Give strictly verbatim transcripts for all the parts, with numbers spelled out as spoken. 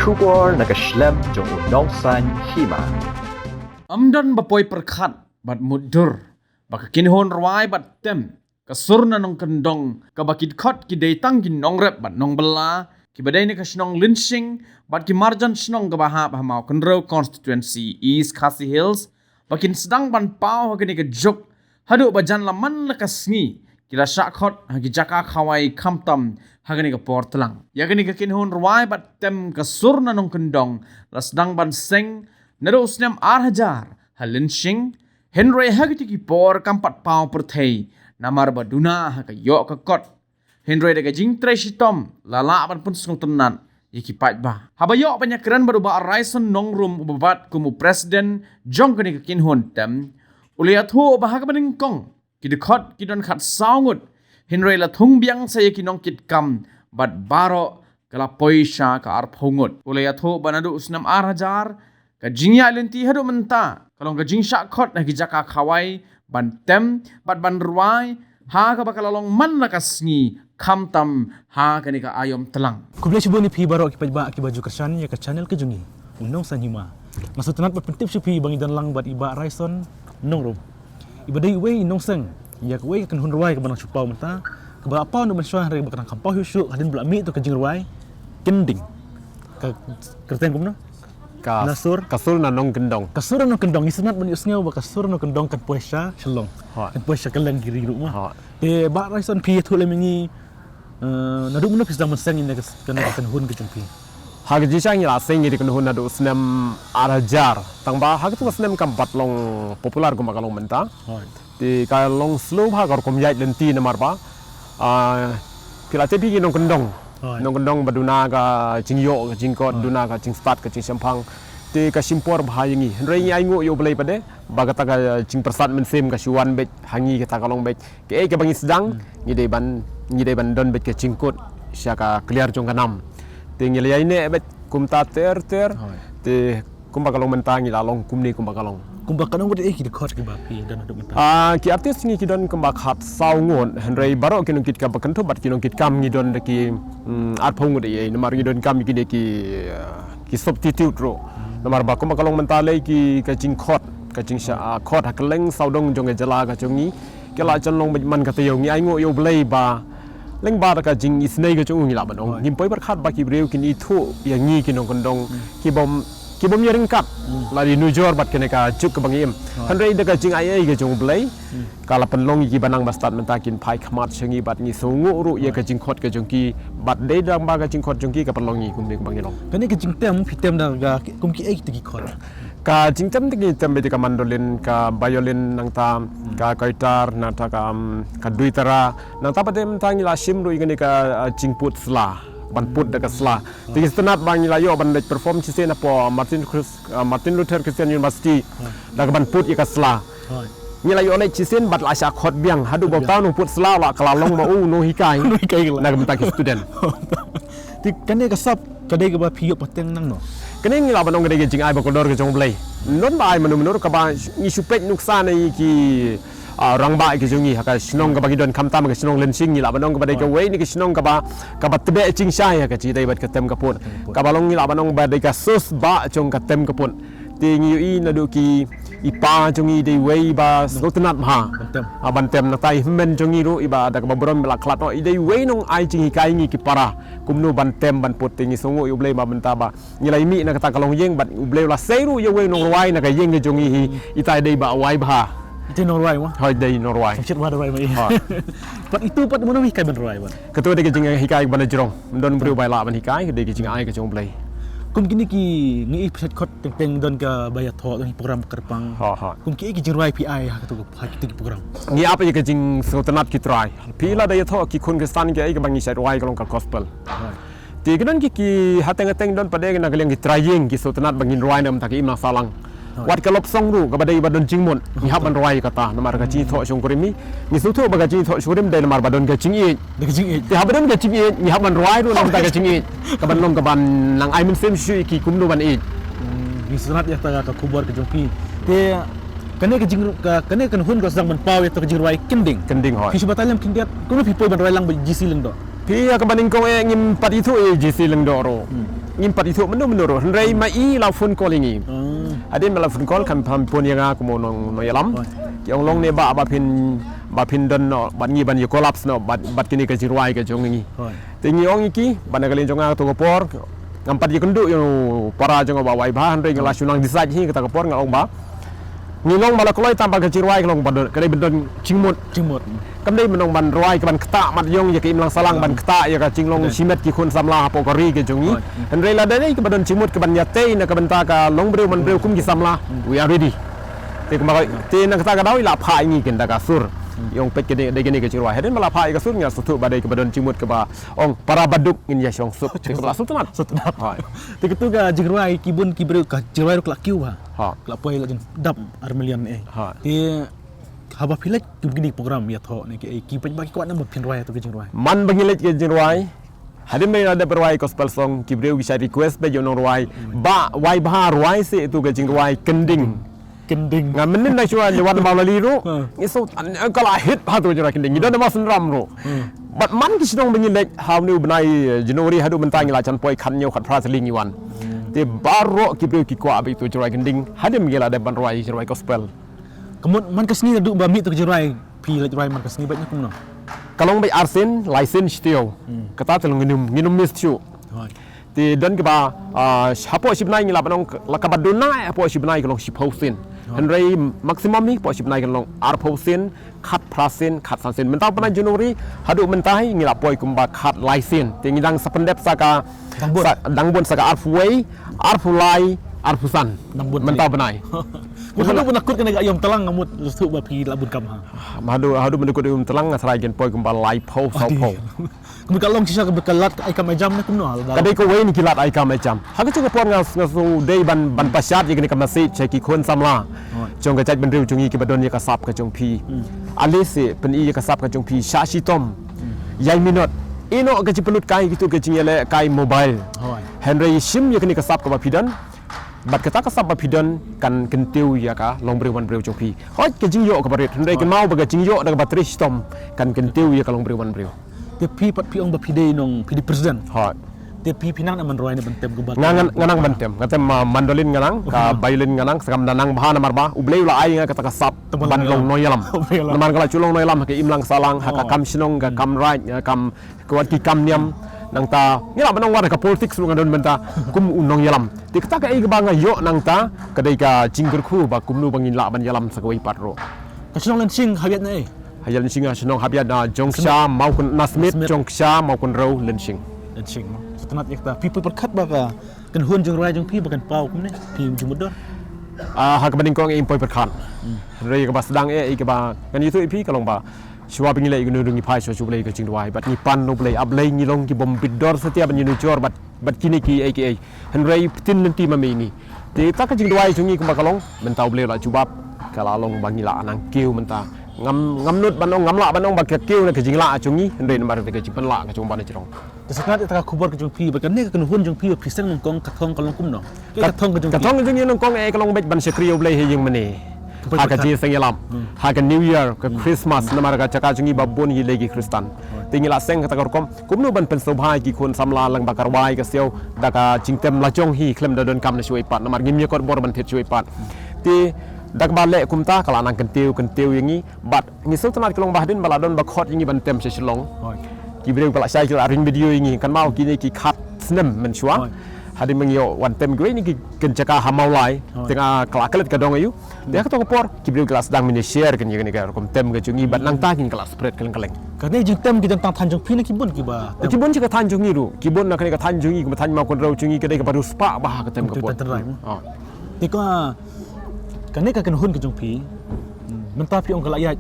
Khubor na ka shlem jong u Nongsaiñ Hima. Ym don ba poi pyrkhat bad mutdur ba ka kynhun rwai bad tem Ka Sur Na Nongkyndong, kaba ki dkhot ki dei tang ki nongrep bad nongbylla, kiba dei na ka shnong Lynshing bad ki marjan shnong kaba hap ha Mawkynrew Constituency East Khasi Hills, ba kin sdang ban paw ha kane ka juk haduh ba jan la man la ka sngi ki la shah khot ha ki jaka khawai khamtam ha kane ka por tlang. Ïa kane ka kynhun rwai bad tem Ka Sur Na Nongkyndong la sdang ban seng naduh u snem ar hajar ha Lynshing, hynrei ha kito ki por kam pat paw pyrthei namar ba duna ha ka ïoh ka kot. Hynrei da ka jingtrei shitom la lah ban pynsngewtynnat ïa ki paidbah. Haba ïoh ban ïakren bad u Bah Raison Nongrum uba bat kum u president jong kane ka kynhun tem, u la ïathuh ba ha kaba nyngkong ki dkhot ki don khatsaw ngut, hynrei la thung biang sa ïa ki nongkitkam bad baroh ka la poi sha ka arphew ngut. U la ïathuh ba naduh u snem ar hajar ka jingïaid lynti haduh mynta ka long ka jingshah khot ha ki jaka khawai ban tem bad ban rwai ha kaba ka la long man la ka sngi khamtam ha kane ka aïom tlang. Khublei shibun ïa phi baroh ki paidbah kiba ju kyrshan ïa ka channel ka jong ngi, u Nongsaiñ Hima. Nga sngewtynnat bad pyntip sha phi ba ngi don lang bad i Bah Raison Nongrum, iba dei uwei i nongseng ïa kawei ka kynhun rwai kaba nang shu paw mynta, kaba la paw naduh mynshuwa hynrei kaba ka dang kham paw shuh shuh hadien ba la mih ïa ka jingrwai kynding. Ka kyrteng kumno? Ka Na Sur? Ka Sur Na Nongkyndong. Ka Sur Na Nongkyndong. Ngi sngewtynnat ban ïohsngew ba Ka Sur Na Nongkyndong kan poi sha Shillong. Hooid. Kan poi sha kylleng ki ri ruh ma. Hooid. Te Bah Raison, phi ïathuh lem ïa ngi, eh, naduh mynno phi sdang ban seng ïa kane ka, kane ka kynhun ka jong phi? Ha ka jingshisha ngi la seng ïa kane ka kynhun naduh u snem ar hajar. Tang ba ha kato ka snem kam pat long popular kumba ka long mynta. Hooid. Te ka long slow bha ka rukom ïaid lynti namar ba, ah, phi la tip hi ki nongkyndong. Hooid. Nongkyndong ba duna ka jingïoh ka jingkot, hooid, duna ka jingstad ka jingshemphang. Te ka shim por bha ïa ngi. Hynrei ngi ainguh ïa U Blei pat de ba kata ka jingpyrsad mynsiem ka shu wan beit ha ngi, kata ka long beit. Kaei kaba ngi sdang, hmm, ngi dei ban, ngi dei ban don beit ka jingkut sha ka kliar jong ka nam. Te ngi la ïaineh beit kumta ter ter. Hooid. Te kumba ka long mynta ngi la long kumne kumba ka long. Kumba ka long ngut ïa ki dkhot kiba phi don haduh mynta? Ah, ki artist ngi ki don kumba khatsaw ngut, hynrei baroh ki nongkitkam ba kynthup bad ki nongkitkam ngi don da ki, mm, arphew ngut ïa, namar ngi donkam ïa kine ki, ah, ki substitute ruh. Hmm. Namar ba kumba ka long mynta lei ki ka jingkhot, ka jingshah, ah, khot ha kylleng sawdong jong ka jylla ka jong ngi. Ki la jan long beit man ka taïew, ngi ainguh ïa U Blei ba lyngba da ka jingisynei ka jong u ngi lah ban ong. Hooid. Ngim poi pyrkhat ba ki briew kin ithuh ïa ngi ki nongkyndong, hmm, ki bym, ki bym ïaryngkat, hmm, lane nujor bad kane ka juk kaba ngi im. Hooid. Hynrei da ka jingai ei ka jong U Blei, hmm, ka la pynlong ïa kiba nang ba stad mynta kin phai khmat sha ngi bad ngi sngewnguh ruh ïa, hooid, ka jingkhot ka jong ki bad dei da ba ka jingkhot jong ki ka pynlong ïa ngi kumne kumba ngi long. Kane ka jingtem phi tem da ka kum kiei kita ki khot? Ka jingtem te ngi tem beit ïa ka mandolin, ka violin, nangta, hmm, ka koitar, nangta ka, um, ka duitara, nangta pat de mynta ngi la shim ruh ïa kane ka, uh, jingput sla, ban put da ka sla. Hmm. Te ngi sngewtynnat ba ngi la ïoh ban leit perform shisien hapoh Martin Chris-, uh, Martin Luther Christian University, hmm, da ka ban put ïa ka sla. Hooid. Ngi la ïoh leit shisien bad la shah khot biang, haduh ba, biang, uta u nongput sla la ka la long ma u nonghikai. Nonghikai ka la. Na ka bynta ki student. Te kane ka sap ka dei kaba phi ïoh pateng nangno? Kane ngi lah ban ong ka dei ka jingai ba kordor ka jong U Blei. Ym don ba ai mano mano ruh, kaba ngi shu peit nuksa na ki, ah, rangbah ki jong ngi ha ka shnong kaba ngi don, khamtam ka shnong Lynshing, ngi lah ban ong kaba dei, hooid, kawei na ki shnong kaba, kaba tbeh jingshai ha ka jingïadei bad ka tem ka put. Tem ka put. Kaba long ngi lah ban ong ba dei ka source bah jong ka tem ka put. Te ngi ïohi naduh ki, i pa jong ngi dei uwei ba sngewtynnat bha ban tem. Ah, ban tem, nangta i hynmen jong ngi ruh iba da kaba burom ba la khlad noh, i dei uwei nongai jinghikai ngi ki para kumno ban tem ban put. Te ngi sngewnguh ïa U Blei ba mynta ba ngi la ïa mih na kata ka longïing bad U Blei u la sei ruh ïa uwei u nongrwai na ka ïing ka jong ngi hi. Hmm. Ita i dei Bah Wai Bha. Ita i nongrwai ma? Hooid, dei nongrwai. Sngewsih bha da rwai ma i. Hooid. Bad itu pat mano ba hikai ban rwai bad? Kato dei ka jinghikai ba na jrong. Ym don briew ba lah ban hikai, ka dei ka jingai ka jong U Blei. Kum kine ki, ngi ïohi phi shait khot teng teng don kaba ïathoh, don ki program kyrpang. Hooid, hooid. Kum kiei ki jingrwai phi ai ha kato, ha kito ki program? Ngi ap ïa ka jingsngewtynnat ki trai. Phi, hooid, lada ïathoh ki khun Khristan kiei kaba ngi shait rwai ka long ka gospel. Hooid. Te ki don ki, ki hateng hateng don pat de na ka liang ki trai ïing ki sngewtynnat ba ngin rwai na ka bynta ka imlang sahlang. Hooid. Wat ka love song ruh kaba dei ba don jingmut, ngi hap ban rwai kata namar ka jingïathoh shongkurim hi. Ngi sngewthuh ba ka jingïathoh shongkurim dei namar ba don ka jingïeit. Don ka jingïeit. Te haba don ka jingïeit ngi hap ban rwai ruh na ka bynta ka jingïeit, ka ban long ka ban nang ai mynsiem shuh ïa ki kumno ban ïeit. Hmm, ngi sngewtynnat ïa kata ka khubor ka jong phi. Te kane ka jing, ka, kane ka kynhun ka sdang ban paw ïa kata ka jingrwai kynding. Kynding, hooid. Phi shu batai lem khyndiat, kumno phi poi ban rwai lang bad G C Lyngdoh? Phi ha kaba nyngkong eh ngim pat ithuh ïa J C Lyngdoh ruh. Ngim pat ithuh mynno mynno ruh. Hynrei ma i la phone call ïa ngi. Hadien ba la phone call kan pham phone ïa nga kum u nong nongïalam. Ki ong long ne ba ba phin ba phin don noh bad ngi ban ïa collapse noh bad bad kine ka jingrwai ka jong ngi. Te ngi ong ïa ki ba na ka liang jong nga to ka por ngam pat ïakynduh ïa u para jong nga ba wai bha hynrei nga la shu nang decide hi kata ka por nga ong ba ngi long ba la kloi tang ba ka jingrwai ka long ba don ka dei ba don jingmut. Jingmut. Kam dei mynno ban rwai ka ban ktah mat ïong ïa ka imlang sahlang ban ktah ïa ka jinglong shimet ki khun samla hapoh ka ri ka jong ngi. Hynrei lada dei ka ba don jingmut ka ban ïatei na ka bynta ka longbriew manbriew kum ki samla. We are ready. Te kumba te na kata ka daw i la phah ïa ngi kynda ka sur. Ïong peit ka dei dei kane ka jingrwai. Hadien ba la phah ïa ka sur ngi la sngewthuh ba dei ka ba don jingmut ka ba ong para baduk ngin ïa shong suk. Te ka ba la sngewthuh. Sngewthuh. Te katu ka jingrwai ki bun ki briew ka jingrwai ruh ka la kiew ha. Ha. Ka la poi la jin dap ar million eh. Ha. Te haba phi leit kum kine ki program ïathoh ne ki ei ki paidbah ki kwah nam ba phin rwai to ki jingrwai. Man ba ngi leit ki jingrwai. Hadien ba ngi la dep rwai gospel song ki briew ki shait request ba ïa u nongrwai ba wai bha rwai se ïa tu ka jingrwai kynding. Kynding. Nga mynnin na shuwa ïa wan ma la li ruh. Ngi so ka la hit ha tu ka jingrwai kynding ngi don ma Sutngram ruh. Bad man ki shnong ba ngi leit ha u bnai January haduh mynta ngi la jan poi khatñiew khatphra tylli ngi wan. Te baroh ki briew ki kwah ba ïa tu jingrwai kynding hadien ba ngi la dep ban rwai jingrwai gospel. Ka mut man ka sngi naduh ba mih tu ka jingrwai phi leit rwai man ka sngi beit na kumno? Ka long beit arsien, laisien shitiew. Kata te long ngin ym ngin ym miss shuh. Te don kaba ah, hapoh shi bnai ngi lah ban ong la kaba duna hapoh shi bnai ka long shiphew sien. Hynrei maximum hi hapoh shi bnai ka long arphew sien, khatphra sien, khatsan sien. Mynta u bnai January haduh mynta hi ngi la poi kumba khatlai sien. Te ngi dang sa pyndep sa ka Dang bun. Sa, dang bun sa ka arphew wei, arphew lai, arphew san. Dang bun. Mynta bnai. Mut haduh ban kut kane ka ïom tlang nga mut sngewthuh ba phi lah bun kam ha. Ma haduh haduh ban kut ïom tlang nga tharai kin poi kumba laiphew sawphew. Kumba ka long shisha ka lad ai kam ai jam ne kumno ha. Ka dei kawei na ki lad ai kam ai jam. Ha ka jong ka por nga nga shu dei ban ban pashat ïa kane ka message sha ki khun samla. Jong ka jaitbynriew jong ngi kiba don ïa ka sap ka jong phi. Ale se pyni ïa ka sap ka jong phi sha shitom. Ïai minot. Ïehnoh ka jingpynlut kai kito ka jingïaleh kai mobile. Hynrei shim ïa kane ka sap kaba phi don. Bad kata ka sap ba phi don kan kyntiew ïa ka longbriew wanbriew jong phi. Hooid ka jingïoh kaba rit hynrei kynmaw ba ka jingïoh da kaba trei shitom kan kyntiew ïa ka longbriew wanbriew. Te phi pat phi ong ba phi dei nong phi dei president. Hooid. Te phi phi nang ban rwai ne ban tem kaba. Nga ngan ngan nang ban tem. Nga tem ah, mandolin nga nang ka violin nga nang sa kam da nang bha namar ba U Blei u la ai nga kata ka sap ban long nongïalam. Namar nga la ju long nongïalam ha ka imlang sahlang ha ka kam shnong ka kam raid ka kam ka wat ki kam niam nangta ngi lah ban ong wat ka politics ruh nga don mynta kum u nongïalam. Te kata ka ei kaba nga ïoh nangta ka dei ka jingkyrkhu ba kumno ba ngin lah ban ïalam sa kawei pat ruh. Ka shnong Lynsing hap ïaid na ei? Ha ïaid Lynsing ha shnong hap ïaid na Jongksha Mawkun na Smit Jongksha Mawkynrew Lynsing. Lynsing. Sngewtynnat ïa kata phi pyrkhat ba ka kynhun jingrwai jong phi ba kan paw kumne phi jingmut dor. Ah, ha kaba nyngkong ei poi pyrkhat. Hynrei kaba sdang ei kaba ngan ïathuh ïa phi ka long ba Shuwa ba ngi leh ïa kano kano ngi phai shuwa shu Blei ka jingduwai bad ngi pan na U Blei, A Blei ngi long ki bym bit dor satia ban ïanujor bad bad kine kiei kiei. Hynrei ptin lynti ma me ngi. Te ta ka jingduwai jong ngi kumba ka long mynta U Blei u la jubab ka la long ba ngi la nang kiew mynta. Ngam ngam nud ban ong ngam lah ban ong ba ka kiew na ka jinglah jong ngi hynrei namar ka jingpynlah ka jong U Blei na jrong. Te sa kynad ïa ta ka khubor ka jong phi bad kane ka kynhun jong phi ba phi seng nyngkong ka thong ka long kumno? Ka thong ka jong phi. Ka thong ka jong ngi nyngkong eh ka long bad ban shakri U Blei ha ïing mane. Ha ka jingseng ïalam ha ka New Year ka Christmas namar ka jaka jong ngi ba bun hi lei ki Khristan. Te ngi la seng kata ka rukom kumno ban pynsngewbha ïa ki khun samla lang ba ka rwai ka siaw da ka jingtem la jong hi khlem da donkam na shuwa pat namar ngim ïa kot bor ban thied shuwa pat. Te da kaba leh kumta ka la nang kyntiew kyntiew ïa ngi bad ngi sngewtynnat ka long ba hadien ba la don ba khot ïa ngi ban tem sha Shillong. Ki briew ba la shai ki la ring video ïa ngi kan mau kine ki khat snem mynshuwa. Hadien ba ngi ïoh wan tem kiwei na ki jaka ha Mawlai. Te nga ka la klet ka dong aïu. Te ha kato ka por ki briew ki la sdang ban ïa share kane kane ka rukom tem ka jong ngi bad nangta kin ka la spread kylleng kylleng. Kane jingtem ki don tang thaiñ jong phi ne ki bun kiba. Ki bun shi ka thaiñ jong ngi ruh ki bun na kane ka thaiñ jong ngi kumba thaiñ Mawkynrew jong ngi ka dei kaba riewspah bha ka tem ka bun. Te ka Kane ka kynhun ka jong phi mynta phi ong ka la ïaid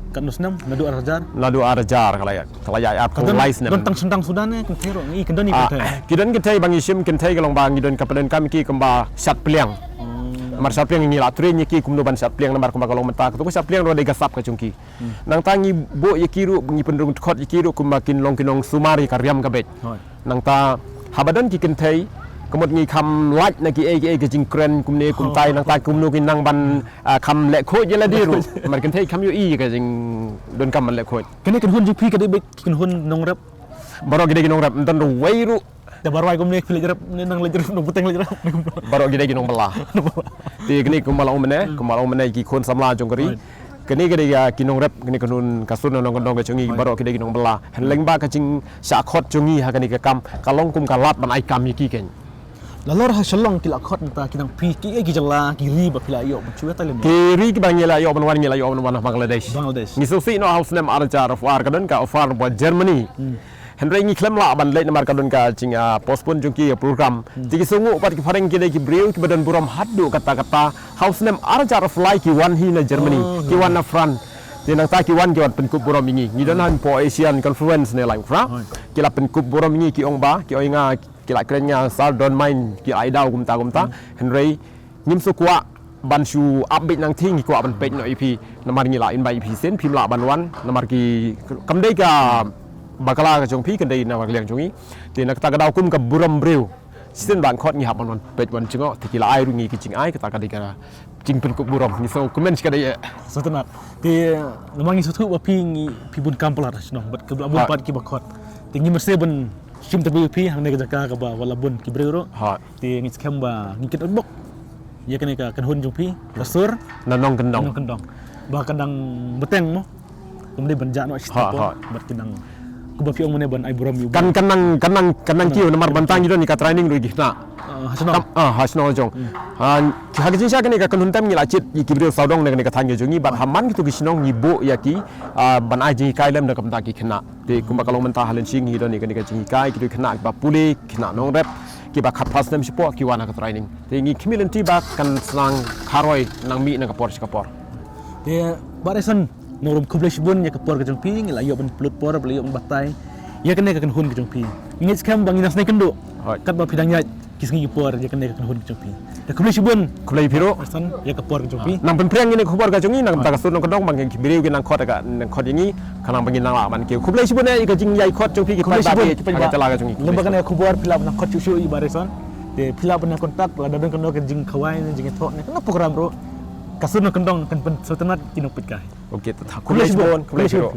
katno snem naduh ar hajar? Naduh ar hajar ka la ïaid ka la ïaid arphew lai snem. Don tang sngewdang suda ne kynthei ruh ngi kyndon ïa kynthei. Ki don kynthei ba ngi shim kynthei ka long ba ngi don ka pyndonkam ki kumba shad pliang. Namar shad pliang ngi la train ïa ki kumno ban shad pliang namar kumba ka long mynta ka tu ka shad pliang ruh dei ka sap ka jong ki. Nangta ngi buh ïa ki ruh ngi pynrung dkhot ïa ki ruh kumba kin long ki nongsumar ïa ka riam ka beit. Nangta haba don ki kynthei ka mut ngi kham lait na kiei kiei ka jingkren kumne kumtai nangta kumno ki nang ban kham leh khuid ïa lade ruh. Namar kynthei kham ïohi ïa ka jingdonkam ban leh khuid. Kane kynhun jong phi ka dei beit ki kynhun nongrep? Baroh ki dei ki nongrep, ym don ruh wei ruh. Te baroh ai kumne phi leit rep, ne nang leit rep, nang bteng leit rep. Baroh ki dei ki nongbylla. Te kine kumba la ong mynne, kumba la ong mynne ki khun samla jong ka ri. Right. Kine ki dei ki nongrep, kine ka nun ka sur na nongkyndong ka jong ngi, baroh ki dei ki nongbylla. Hynrei lyngba ka jingshah khot jong ngi ha kane ka kam, ka long kum ka lad ban ai kam ïa ki keiñ. Nalor ha Shillong ki la khot mynta ki dang phi ki, ki jylla, ki ri ba phi la ïoh ban shu ïa Thailand. Ki ri kiba ngi la ïoh ban wan, ngi la ïoh ban wan ha Bangladesh. Bangladesh. Ngi sngewsih noh ha u snem ar hajar arphew ar ka don ka offer ba Germany. Hmm. Hynrei ngi khlem lah ban leit namar ka don ka jing, ah, postpone jong ki program. Hmm. Te ki sngewnguh pat ki phareng ki dei ki briew kiba don burom haduh katta katta. Ha u snem ar hajar arphew lai ki wan hi na Germany, oh, ki wan na France. Te nangta ki wan, ki wan pynkup burom ïa ngi. Ngi don ha Info Asian Conference ne Laiphew Phra. Hooid. Ki la pynkup burom ïa ngi, ki ong ba, ki ong ïa nga, ki la kren ïa nga, sir, don't mind, ki ai daw kumta kumta. Hmm. Hynrei ngim shu kwah ban shu ap beit nangta, ngi kwah ban peit noh ïa phi. Namar ngi la invite ïa phi shisien, phim lah ban wan. Namar ki, kam dei ka bakla ka jong phi, kan dei namar ka liang jong ngi. Te na kata ka daw kum ka burom briew, shisien ba khot ngi hap ban wan peit wan jngoh, te ki la ai ruh ïa ngi ki jingai, kata ka dei ka jingpynkup burom. Ngi sngewkmen shikatdei eh. Sngewtynnat. Te namar ngi sngewthuh ba phi ngi, phi bun kam palat ha shnong, bad ka bun pat kiba khot. Te ngi message ban shim interview phi hangne ka jaka kaba wat la bun ki briew ruh. Ha. Te ngi skhem ba ngi kit bok ïa kane ka kynhun jong phi, ka sur na nongkyndong. Nongkyndong. Ba ka dang bteng mo. Kam dei ban jah noh shi, ha, step ha, bad ki dang, kumba phi ong mynne, ban ai burom ïa u. Kan, kan nang, kan nang, kan nang kiew namar ban tang ïa don ïa ka training ruh ki khynnah. Ah, ha shnong. Kam, ah, ha shnong jong. Hmm. Ah, ha ka jingshisha kane ka kynhun tem ngi la jied ïa ki briew sawdong na kane ka thaiñ jong ngi, bad ha man kito ki shnong ngi buh ïa ki, ah, ban ai jinghikai lem na ka bynta ki khynnah. Te kumba ka long mynta ha Lyngshing hi don ïa kane ka jinghikai, kito ki khynnah kiba pule, khynnah nongrep, kiba khatphra snem shapoh ki wan ha ka training. Te ngi khmih lynti ba kan sa nang kharoi nang mih na ka por sha ka por. Te Bah Raison, nongrim khublei shibun ïa ka por ka jong phi, ngi la ïoh ban pynlut por, ba la ïoh ban batai ïa kane ka kynhun ka jong phi. Ngi ngeit skhem ba ngi nang sngew kynduh. Hooid. Katba phi dang ïaid ki sngi ki por ïa kane ka kynhun ka jong phi. Te khublei shibun. Khublei phi ruh. Bah Raison, ïa ka por ka jong phi. Nang pynphriang ïa kane ka khubor ka jong ngi, na ka bynta ka sur nongkyndong, ba ngi ki briew ki nang khot ka, nang khot ïa ngi, khnang ba ngin nang lah ban kiew. Khublei shibun ïa ka jingïaid khot jong phi, ki paidbah, ki paidbah jong ngi. Lem bad kane ka khubor phi lah ban nang khot shuh shuh ïa Bah Raison. Te phi lah ban nang contact lada don kano ka jingkhawai ne jingïathoh ne kano program ruh, ka sur nongkyndong kan pynsngewtynnat ki nongpeitkai. Ok, te khublei shibun, khublei shibun.